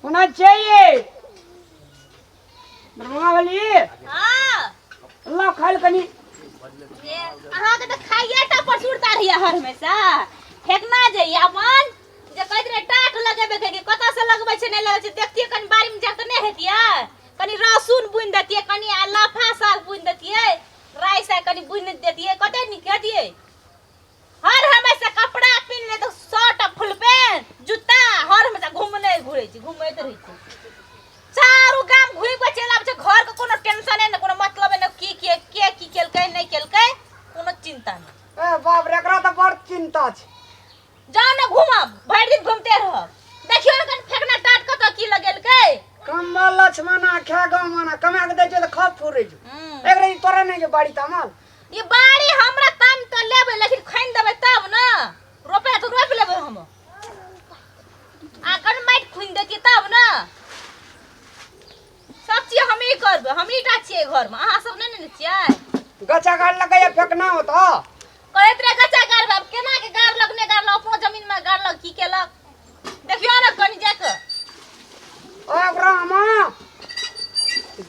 होना चाहिए दरभंगा वाली। हाँ। लाओ खाइ कनी। अहाँके तऽ खाइए टा पर सुरता रहैया हर हमेशा। फेकना जइए अपन जे कहैत रहे टाट लगेबे के कतऽ से लगबै छै नहि लगै छै देखतियै कनि बाड़ीमे जाके नहि हेतियै कनि रसून बुनि देतियै कनि आ लफा साग बुनि देतियै राइ साग कनि बुनि देतियै कते नीक हेतियै। हर हमेशा कपड़ा पिन्ह ले तऽ शर्ट आ फुल पैंट जूता हर हमेशा घूमने घुरै छी घूमैत रहै छी चारू गाम घुमि कऽ चलि आबै छै घरके कोनो टेंशने नहि कोनो मतलबे नहि की के के की केलकै नहि केलकै कोनो चिंता नहि। ए बाप रे एकरा तऽ बड़ चिंता छै। जाउ ने घूमब भरि दिन घूमते रहब देखियौ ने कनि फेकना टाट कतऽ की लगेलकै। कम्बल लक्ष्मणा खा गाँव माना कमा के दै छै तऽ खप फुरै छै। एकरा ई तोरा नहि जे बाड़ी तामल। ई बाड़ी हमरा ताम तऽ लेबै लेकिन खनि देबै तब ने रोपे तऽ रोपि लेबै हम आ कनि माटि खुनि देतियै तब ने सब चीज हमही करबै हमही टा छियै घरमे अहाँ सब नहि ने छियै। गचा गाड़ लगैया फेकना होता। कहैत रहे गचा गाड़बै आब केना के गाड़लक नहि गाड़लक अपनो जमीनमे गाड़लक की केलक देखियौ ने कनि जाकऽ। ओकरा हम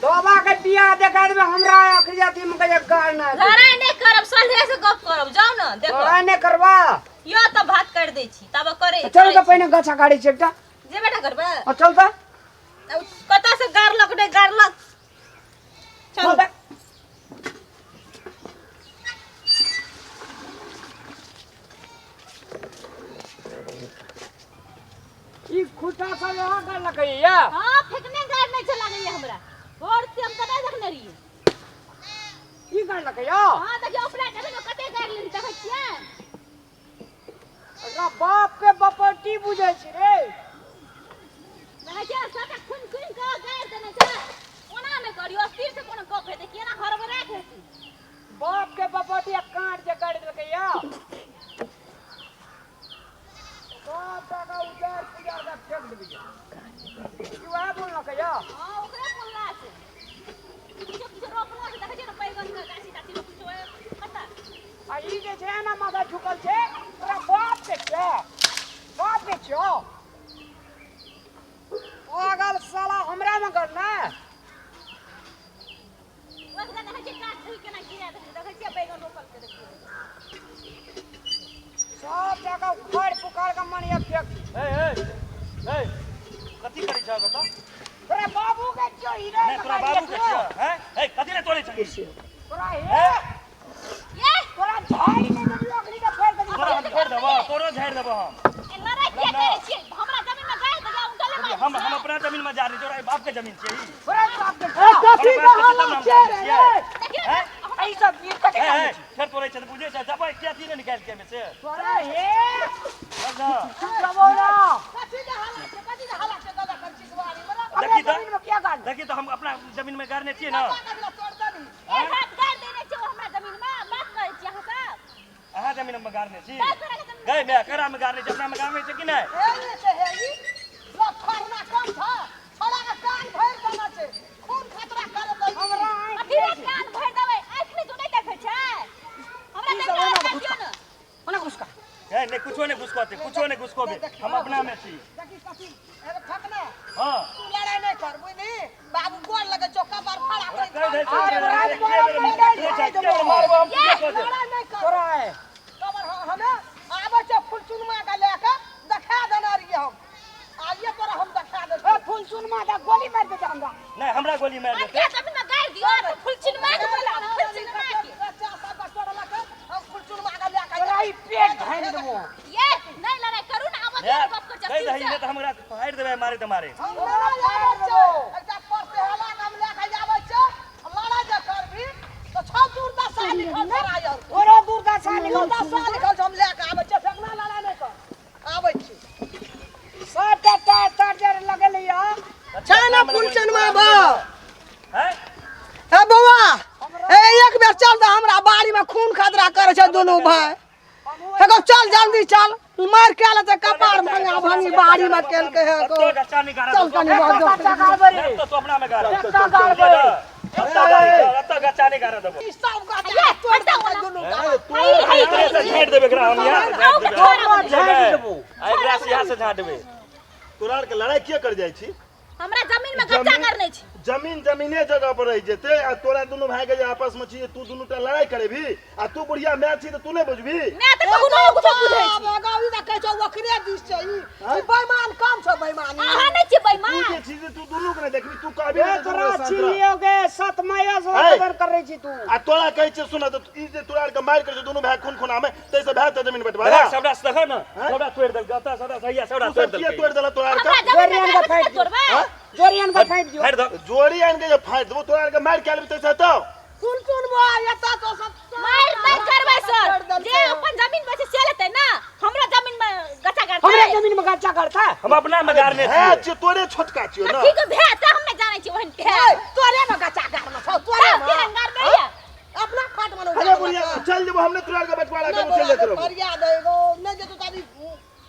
दबा के बिया देखा देबै हमरा आखिरी अथी में कहिया गाड़ ना हेतै। लड़ाई नहि करब सलहे से गप करब जाउ ने देखो। लड़ाई नहि करबा। यो तऽ भात काटि दै छी तब करै चल तऽ पहिने गछा गाड़ी छै एकटा। जे बेटा करबै। आ चल तऽ। कतऽ से गाड़लक नहि गाड़लक। चल। ई खुटा सब यहाँ गाड़ लगैया। हां फेकने गाड़ नहीं छै लगैया हमरा। और से हम कतऽ देखने रहियै। ई गाड़ लगैया। हां देखियौ अपना जमीन में कते गाड़ लेली देखै छियै। एकरा बाप के बपटी बुझै छै रे। देखै छियै सबटा खुन खुन के गाड़ देने छै। ओना नहि करियौ स्थिर से कोनो गप हेतै केना हड़बड़ा के हेतै। बाप के बपटी आ काट जे गाड़ देलकैया। सब टाका उजार पुजार के फेंक देबै। ई वएह बोललकै या? हां ओकरे बोलला छै। किछो किछो रोपलो छै देखै छियै ने बैगन के गाछी ताछी रोपल छै कतऽ। आ ई जे छै ने माथा झुकल छै ओकरा बाप के छै। बाप के छौ। पागल साला हमरा में कर ना। ओकरा देखै छियै काट देखी केना गिरा देलकै देखै छियै बैगन रोपल के देखियौ। सब जगह उखाड़ पुखाड़ के मन ये फेंक। ए ए ए कथी करै छह कतऽ? तोरा बाबू के छियौ हीरा। नहि तोरा बाबू के छियौ हैं? ए कथी ले तोड़ै छही? तोरा हे ये तोरा झाड़ि नहि देबियौ अखनी के फेर देबी। तोरा हम छोड़ि देबौ तोरो झाड़ि देबौ हम। ए लड़ाई किया करै छियै? हमरा जमीन में गाड़ देलियै उनटले मारै हम हम अपना जमीन में जा रही तोरा बाप के जमीन छियै ई। तोरा बाप के छियौ। कथी के हालत छै रे? देखियौ हैं? ई सब ई कथी ए, काम ए, छै? फेर तोड़ै छै तऽ बुझै छै जबै किया अथी नहि निकालि के एहिमे से। तोरा हे चल ना। चुप रहबौ ना। कथी के हालत छै कथी के हालत छै दादा कर छी बाड़ी में अपना देखी तऽ जमीन में किया गाड़? देखी तऽ हम अपना जमीन में गाड़ने छियै ना। कथी तोड़ देली। एक हाथ गाड़ देने छै ओ हमरा जमीन में बात करै छी अहाँ सब। अहाँ जमीन में गाड़ने छी? दस तरह के जमीन। गै माय ककरा में गाड़ने छी अपना में गाड़ने छै कि नहि? हे ई छै हे ई लफड़ना कम छ छोड़ा के कान भरि देना छै खून खतरा करे दै। हमरा आँखि अथी रे कान भरि देबै आँखि नहि जो नहि देखै छै। हमरा ई देखै सब ओना देखियौ ने। ओना घुसका। ए नहि कुछो नहि घुसकते कुछो नहि घुसकोबे हम अपना में छी। देखी कथी एबे ठकना। हां तू लड़ाई नहीं कर बुझली बाबू गोर लगे चौका पर खड़ा ओकरा कर। कहि दै छै अरे के राज बेर मारबो के बेर मारबो हम की कह दे। लड़ाई नहीं कर। तोरा है। कबर हमे आबै छै फुलचुनमा के ले के देखा देना रहिए हम आइए तोरा हम देखा दे। ए फुलचुनमा के गोली मारि देतै हमरा। नहि हमरा गोली मारि देतै। अनका जमीन में गाड़ि दियौ तऽ फुलचुनमा के बोला फुलचुनमा के। बच्चा सब के तोड़लक हम फुलचुनमा के ले के तोरा ई पेट ढानि देबो। ये नहीं लड़ाई करू ना आब माय, गप कर कहि दही नहि तऽ हमरा फाड़ि देबै मारे तऽ मारे। हम लड़ाई आबै छै एकटा पर से हला के हम ले के आबै छै लड़ाई जे करबी तऽ छौ दुर्दशा लिखल तोरा यार। तोरो दुर्दशा लिखल दुर्दशा लिखल छै हम ले के आबै छै फेकना लड़ाई नहि कर आबै छी। सबटा तार तार जर लगल या। छै ना फुलचनमा बा। हैं? हे बौआ ए एक बेर चल तऽ हमरा बाड़ी में खून खतरा करे छै दुनू भाई। हे चल जल्दी चल मार के आले तऽ कपार भंगा भंगी बाड़ी में केलकै हे कतौ गच्चा नहि गाड़ा चल देबौ। कनी बाजो। गच्चा गाड़बै रे। नहि तऽ तू अपना में गाड़ा। गच्चा गाड़बै। एतऽ गच्चा नहि गाड़ा देबौ। ई सब गच्चा तोड़ देबै दुनू हे एकरे से झाड़ि देबै एकरा हम यहाँ से झाड़ि देबै। झाड़ि देबौ। आ एकरा से यहाँ से झाड़ि देबै। तोरा आरके लड़ाई किया कर जाइ छी? हमरा जमीन में गच्चा करने छी। जमीन जमीने जगह पर रहि जेतै आ तोरा दुनू भाई के जे आपस में छी तू दुनू टा लड़ाई करेबी आ तू बुढ़िया माय छी तऽ तू नहि बुझबी। मैं तऽ कखनो कुछो बुझै छी। गावी तऽ कहै छौ ओकरे दिस छै ई। ई बेईमान कम छौ बेईमानी। अहाँ नहि छी तू बेईमान। जे छी से तू दुनू के नहि देखबी, तू कहबी ए नहि तऽ तोरा दुनू शांत रह। छिलियो गे सतमया से ऐ। खबर करै छी तू। आ तोरा कहै छियै सुन तऽ ई जे तोरा आरके मारि करै छौ दुनू भाय खून खूना में ताहिसँ भए जेतै जमीन बंटवारा। सबटा से देखो ना, सबटा तोड़ि देलकै, ओतऽ सबटा सहिया सबटा तू तोड़ि सब किया देलकै। तोड़ि देलक तोरा आरके? हमरा जमीन में जोड़ियन के गाड़बै फाड़ि तऽ तोड़बै। जोड़ियन के फाड़ि दियौ। फाड़ि दऽ। जोड़ी आनि के जे फाड़ि देबौ तोरा आरके मारि कए लेबी ताहिसँ हेतौ? सुन सुन बौआ एतऽ तो सब मारि नहि करबै सर, जे अपन जमीन में छै से लेतै ना, हमरा जमीन में गच्चा गाड़तै। हमरा जमीन में गच्चा गाड़तै? हम अपना में गाड़ने है छियै। छियौ, तोरे छोटका छियौ ना। ठीक भए तऽ हम नहि जानै छी ओहन के। ए, तोरे में गच्चा गाड़ना छौ, तोरे तब में। केहन गाड़बै? अपना खाट में अरे बुढ़िया चल जेबो हमने तोरा आरके बंटवारा करबो चल जेतै रहबो। फरियाद है गो नहि जेतौ तऽ अभी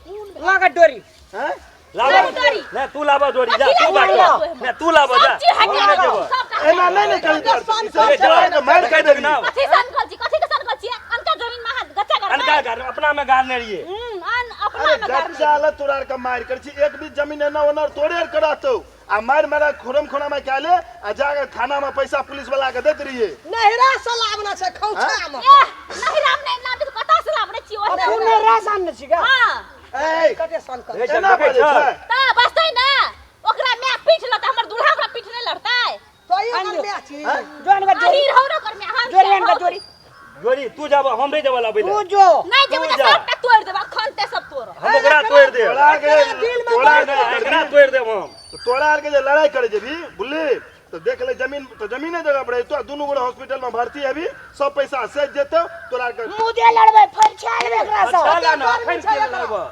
खून लगा डोरी। हैं? लाबऽ। लाबू डोरी। नहि तू लाबऽ डोरी, जा कथी तू लाबू बाटो। डोरी? नहि तू लाबऽ जा। सब चीज हम हटा नहि देबो, जेबो। सबटा एना नहि ने कही तोरा सन ई सब ए, तोरा आरके मारि देखै कए देबी। ना। कथी सन कहै छी, कथी के सन कहै छी? अनका जमीन में अहाँ गच्चा गाड़बै? अनका गाड़, अपना में गाड़ने रहियै। अन अपना अरे में गाड़ने। गच्चा लए तोरा आरके मारि करै छी, एक बीच जमीन एना ओना तोरे आरके रहतौ आ मारि मारि खोरम खोना में कए ले आ जाके थाना में पैसा पुलिस वाला के दैत रहियै। नहिरा से लाबना छै खौछा में। एह, नहिरा में नहि लाबने तऽ कतऽ से लाबने छी ओहने? तू नहि रास आनने छी गा? हाँ। ए, कते सन कर। ए, एना देखै बाजै छह? छै? तऽ बसतै ना, ओकरा my पीठ लड़तै, हमर दूल्हा हमरा पीठ नहि लड़तै। तो ई ओकर माय छी। जोन के जोड़ी। अही रहौ ने ओकर my, हम जोड़ी आन के हौ। जोड़ी। जोड़ी तू जाबऽ, हम नहि जेबऽ लाबै तू लए। जो। नहि जेबै तू तऽ जा। सबटा तोड़ि देबै, अखन ते सब तोड़ब। हम ओकरा तोड़ि देब। तोरा आरके दिल में तोरा आरके नहि, एकरा तोड़ि देब हम। तोरा आरके जे लड़ाई करे जेबी बुझली तऽ देख ले जमीन तऽ जमीने जगह पर रहितो आ दुनू गोरे हॉस्पिटल में भर्ती हेबी, सब पैसा सेज जेतौ तोरा आरके। मुदे लड़बै फरिछा लेबै एकरा से। अच्छा ला ना, अखन के लड़बऽ?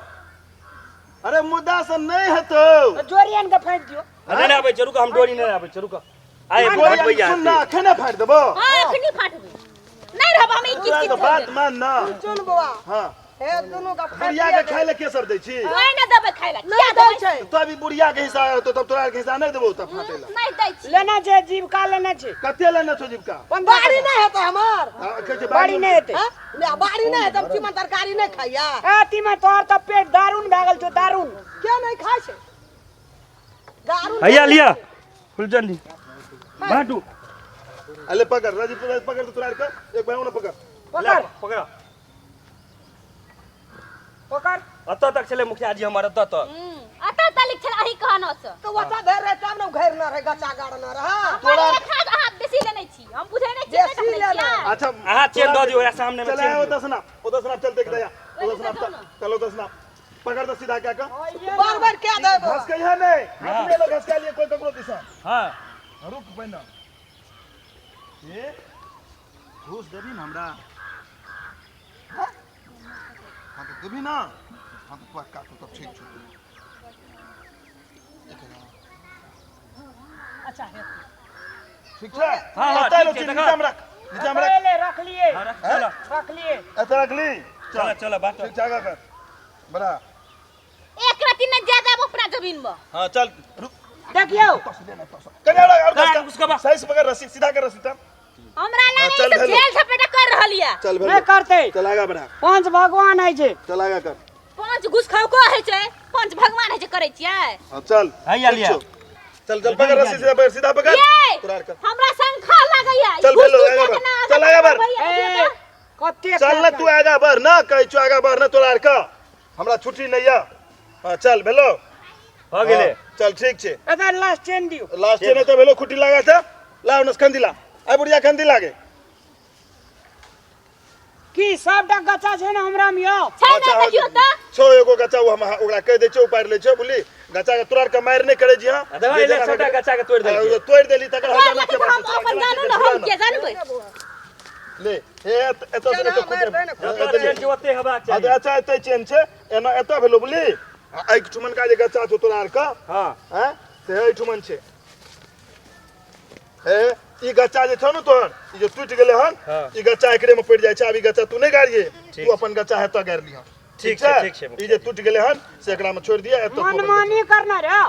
अरे मुद्दा से नहीं हेतौ। जोड़ी आन के फाड़ि दियौ। नहि आबै छै, रुक, हम डोरी नहि आबै छै, रुक। आइ डोरी आनि फटबैया सुन ना, अखने फाड़ि देबो। हाँ, अखनी फाटबै। नहि रहब हम ई तोरा किछ आरके किछ। बात मान ना। सुन बौआ। हाँ। हे दुनू के बुढ़िया के खाय ले के सब दै छी? नहि ने देबै खाय लए। नहि किया दै देबै? छै। तब ई बुढ़िया के हिस्सा हेतौ तब तोरा आरके हिस्सा नहि देबौ तब फाटै ला। नहि दै छी। लेना छै जीविका लेना छै। कते लेने छौ जीविका? बाड़ी नहि हेतै हमर। हाँ, कहै छै बाड़ी नहि हेतै। हाँ? ले, बाड़ी नहि हेतै, हम तीमन तरकारी नहि खाइया। ए तीमन तोहर तऽ पेट दारुण भए गेल छौ, दारुण। के नहि खाइ छै? दारुण। हैया लिअ फुलचंद जी बाँटू। अले पकड़ राजीव, पकड़ तोरा आरके एक भाई ओने पकड़। पकड़ पकड़ पकड़। अतऽ तक छलै मुखिया जी हमर, अतऽ तक। अतऽ तक छलै अही कहनो से। तऽ ओतऽ धरि रहै तब ने घेरने रहै, गच्चा गाड़ने रहै। हमर एक हाथ अहाँ बेसी लेने छी, हम बुझै नहि छी, नहि बेसी रखने लेने। छियै। अच्छा अहाँ चेन दऽ दियौ ओकरा सामने में। चल चेन आय दियौ। ओतऽ से ना, ओतऽ से ना, चल देख दया ओतऽ से ना, चल ओतऽ से ना, पकड़ दे सीधा क्या का बार बार कह दे बौआ। घसकै है नहीं, अपने लोग घसका लिए कोई ककरो दिशा। हाँ। रुक पहिने ए घूस देबी ना हमरा? हाँ हाँ तो देबी ना। हाँ तो तोरा काटू तब ठीक छौ। अच्छा हेतै। ठीक छै। हाँ, हाँ, एतऽ ठीक एलो छै, छी, देखा। नीचामे रख, नीचामे रख। ले रख लिए। हाँ, रख, चलो। रख लिए। एतऽ रखली। चलो चलो बाँटो। ठीक छै, आगाँ कर बड़ा। एक रत्ती नहि जाय देब अपना जमीन में। हाँ चल रुक। देखियौ कने और और ना, घसका। उसका बा- सही से पकड़ रस्सी, सीधा कर रस्सी तब। हमरा हाँ, लागे चल ई सब भेलो। जेल झपेटा कर रहल ये। चल नहि भेलो। करतै। चल आगाँ बढ़ा। पंच भगवान है छै। चल आगाँ कर। पांच घुस खाओ को है छै, पांच भगवान है छै करै छियै। हाँ चल। हैया ठीक लिया। छौ। चल चल पकड़ रस्सी, सीधा पकड़, सीधा पकड़। ये तोरा आर कर। हमरा शंखा लागैया। चल घुस भेलो, घुस आगाँ के बढ़। ना चल आगाँ बढ़। भैया, ए, कते चल ना तू आगाँ बढ़ ना, कहै छौ आगाँ बढ़ ना तोरा आर के हमरा छुट्टी नहीं यऽ। हाँ चल भेलो। भऽ गेलै। हाँ, चल ठीक छै। एतऽ लास्ट चेन दियौ। लास्ट चेन तऽ भेलो, खुट्टी लगा छै। लाओ नस खंदी ला, आइ बुढ़िया खंदी लागे। की सबटा गच्चा छै ने हमरा में यौ? छै ने अच्छा, देखियौ तऽ। छौ एगो गच्चा, ओ हम ओकरा कहि दै छियौ, उपारि लै छियौ बुझली। गच्चा के तोरा आरके मारि नहि करै छी। हाँ आ देखा, एले सबटा गच्चा के तोड़ि देलकै। तोड़ि देली तकर तोड़ि हरजाना देलकै के तऽ बात हम छै, अपन तोरा जानू ने, आरके हम के जानबै? ले हे एतऽ से चल, एतऽ मारि दे ने। जतऽ चेन छै ओते हेबाक हाँ, चाही। अच्छा एतै चेन छै, एना एतऽ भेलो बुझली। आ एहिठुमनका जे गच्चा छौ तोरा आरके, हाँ। हैं से एहिठुमन छै। हे ई गच्चा जे छौ ने तोहर, ई जे टूटि गेलै हन, हाँ। ई गच्चा एकरे में पड़ि जाइ छै। आब ई गच्चा तू नहि गाड़िए, ठीक तू अपन गच्चा हेतऽ गाड़ि लिहऽ। ठीक छै, ठीक छै। ई जे टूटि गेलै हन से एकरा में छोड़ि दिअ, एतऽ तू अपन गच्चा। मनमानी करना रे।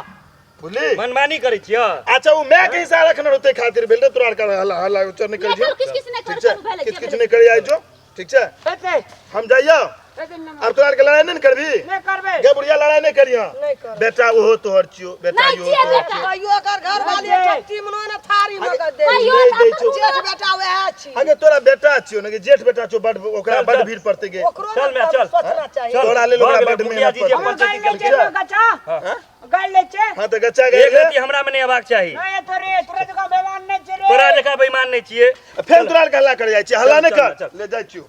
बुझली? मनमानी करै छियै। अच्छा ओ my के हिस्सा रखने रहतै खातिर भेल रे तोरा आरके हल्ला हल्ला उच्चर नहि करै नहि, छियौ। किछु किछु नहि ठीक करू, छै, करू भेलै, किछु जे किछु भेलै। नहि करै जाइ जो। ठीक छै, हेतै। हम जाइयो। आब तोरा आरके लड़ाई नहि ने करबी नहि करबै गे बुढ़िया लड़ाई नहि करियह नहि करबै। बेटा ओहो तोहर छियौ बेटा नहि इहो छियै तोहर बेटा। छियौ। कहियो एकर घर वाली एकटा तीमनो ने थारी में के दे कहियो नहि दै छौ जेठ बेटा वएह छी अगे तोरा बेटा छियौ ने जेठ बेटा छौ बड ओकरा चल, बड चल। भीड़ पड़तै गे ओकरो चल ने मैं, चल। सोचना चाही चल। तोरा लेल भऽ ओकरा गेलै, बड मुखिया मेहनत जी जे पड़तै। पंचायती गाड़ि लै केलकै। छै गचा गाड़ि लै छै हाँ तऽ गच्चा एक गए रत्ती हमरा में नहि अयबाक चाही नहि तोरे तोरे जकाँ बेमान नहि छै रे तोरा जकाँ बेईमान नहि छियै फेर तोरा आरके हल्ला करे जाइ छियै हल्ला चल, नहि चल, कर चल। ले जाइ छियौ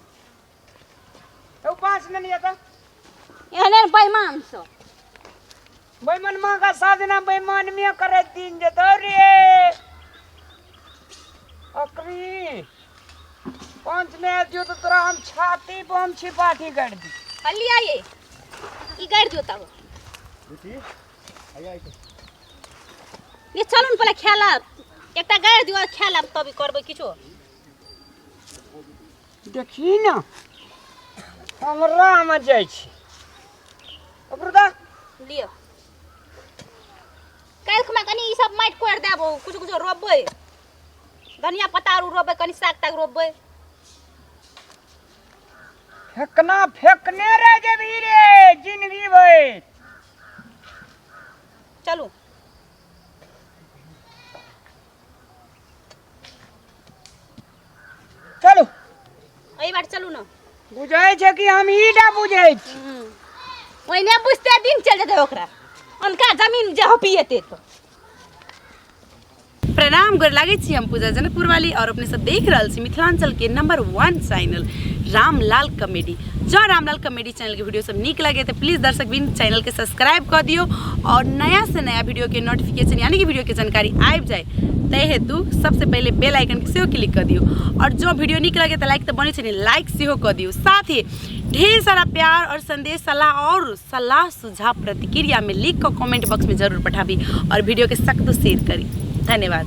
ओ पाँच ने लिअ तऽ एहने बेईमान सब बेईमान माँ का साधना बेईमान में करे दिन जतो रे अकरी पाँच ने दियो तो तोरा हम छाती पर हम छिपाटी कर दी लिया ये ई गाड़ि दियौ तब ये चलू ने पहिले खेलब एकटा गाड़ि दियौ आ खेलब तब ई करबै किछो देखी ना हमरा हम जाइ छी ओकरो दा लिअ काल्हि खुमा कनि ई सब माटि कोड़ि देब कुछ कुछ रोपबै धनिया पत्ता आर रोपबै कनि साग ताग रोपबै फेकना फेकने रह जेबही रे जिंदगी भरि चलू चलू एहि बाट चलू ने बुझै छै कि हम ई टा बुझै छी ओहिने बुझते दिन चलि जेतै ओकरा अनका जमीन जे हपिएतै तऽ प्रणाम गोर लागै छी हम पूजा जनकपुर वाली और अपने सब देख रहल छी मिथिलांचल के नंबर 1 चैनल रामलाल कॉमेडी। जँ रामलाल कॉमेडी चैनल के वीडियो सब नीक लगे तो प्लीज दर्शक बिन चैनल के सब्सक्राइब कर दियो और नया से नया वीडियो के नोटिफिकेशन यानी कि वीडियो के जानकारी आबि जाए तै हेतु सबसे पहले बेल आइकन के सेहो क्लिक कर दियो और जो वीडियो नीक लगे तो लाइक तो बनै छै ने लाइक सेहो कर दियो। साथ ही ढेर सारा प्यार और संदेश सलाह और सलाह सुझाव प्रतिक्रिया में लिख कर कमेंट बॉक्स में जरूर पठाबी और वीडियो के सख्त शेयर करी। धन्यवाद।